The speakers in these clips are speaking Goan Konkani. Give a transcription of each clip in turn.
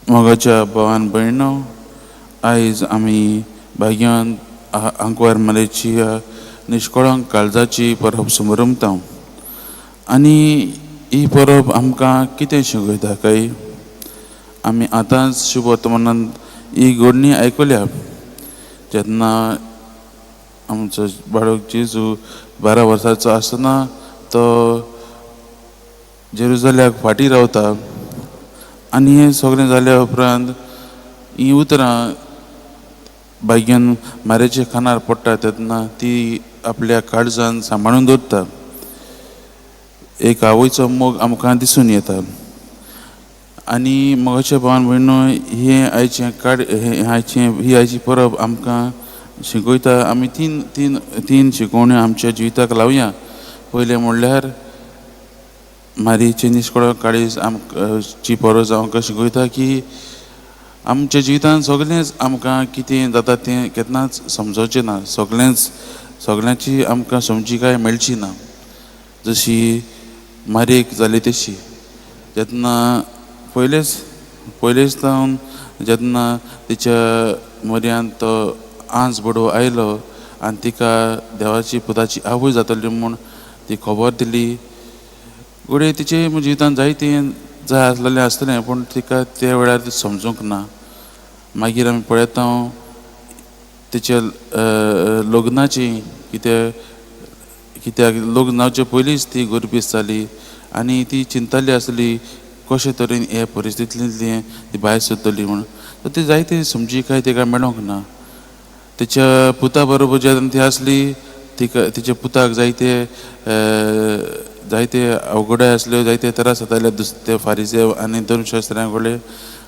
मोगाच्या भावान भयणो, आयज आमी भाग्यान आंकवार मारयेची निश्कळंक काळजाची परब समरमता आनी ही परब आमकां कितें शिकयता काय? आमी आतांच शुभ वर्तमानांत ही घडणी आयकल्या, जेन्ना आमचो बाळक जेजू 12 वर्सांचो आसतना तो जेरुजल्याक फाटीं रावता आनी हें सगळें जाल्या उपरांत हीं उतरां भाग्यान मारयेच्या कानार पडटा तेन्ना ती आपल्या काळजान सांबाळून दवरता. एक आवयचो मोग आमकां दिसून येता. आनी मोगाच्या भावान भयणो, हें आयचें काड हें आयचें ही आयची परब आमकां शिकयता. आमी तीन तीन तीन शिकवण्यो आमच्या जिविताक लावया. पयलें म्हणल्यार मारयेचें निश्कळ काळीज आमकां ची परब आमकां शिकयता की आमच्या जिवितांत सगळेंच आमकां कितें जाता तें केन्नाच समजोचें ना, सगळेंच सगळ्यांची आमकां समजिकाय मेळची ना, जशी मारयेक जाली तशी. जेन्ना पयलेच पयलेच जावन जेन्ना तिच्या म्हऱ्यांत तो आंज बडोव आयलो आनी तिका देवाची पुताची आवय जातली म्हूण ती खबर दिली, घडये तिचे जिवितांत जायतें जाय आसलेलें आसतलें, पूण तिका त्या वेळार समजूंक ना. मागीर आमी पळयता तिच्या लग्नाची, कित्याक कित्याक लग्न जावचे पयलींच ती गर्भीस जाली आनी ती चिंताली आसली कशे तरेन हे परिस्थितींतली ती भायर सरतली म्हूण. तर ती जायती समजिकाय तिका मेळोंक ना. तिच्या पुता बरोबर जेन्ना ती आसली तिका तिच्या पुताक जायते जायते अवघडाय आसल्यो, जायते त्रास जाताले दुसरे फारिजेव आनी धर्मशास्त्र्यां कडेन.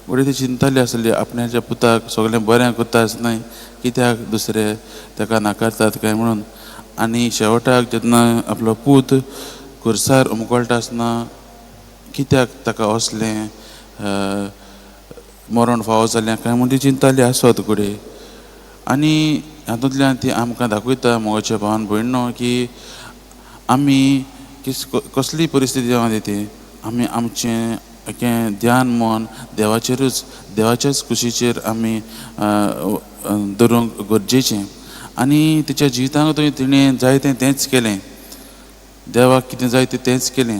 घडये ती चिंताली आसली आपणाच्या पुताक सगळें बरें करता आसतना कित्याक दुसरे ताका नाकारतात काय म्हणून. आनी शेवटाक जेन्ना आपलो पूत खुर्सार उमकळटा आसतना कित्याक ताका असलें मरण फावो जालें काय म्हूण ती चिंताली आसत घडये. आनी हातूंतल्यान ती आमकां दाखयता मोगाच्या भावान भयणो की आमी कसली परिस्थिती जावं ती आमी आमचें ध्यान मन देवाचेरूच देवाच्याच कुशीचेर आमी दवरूंक गरजेचें. आनी तिच्या जिवितांतूय तिणें जायतें तेंच केलें, देवाक कितें जाय तें तेंच केलें.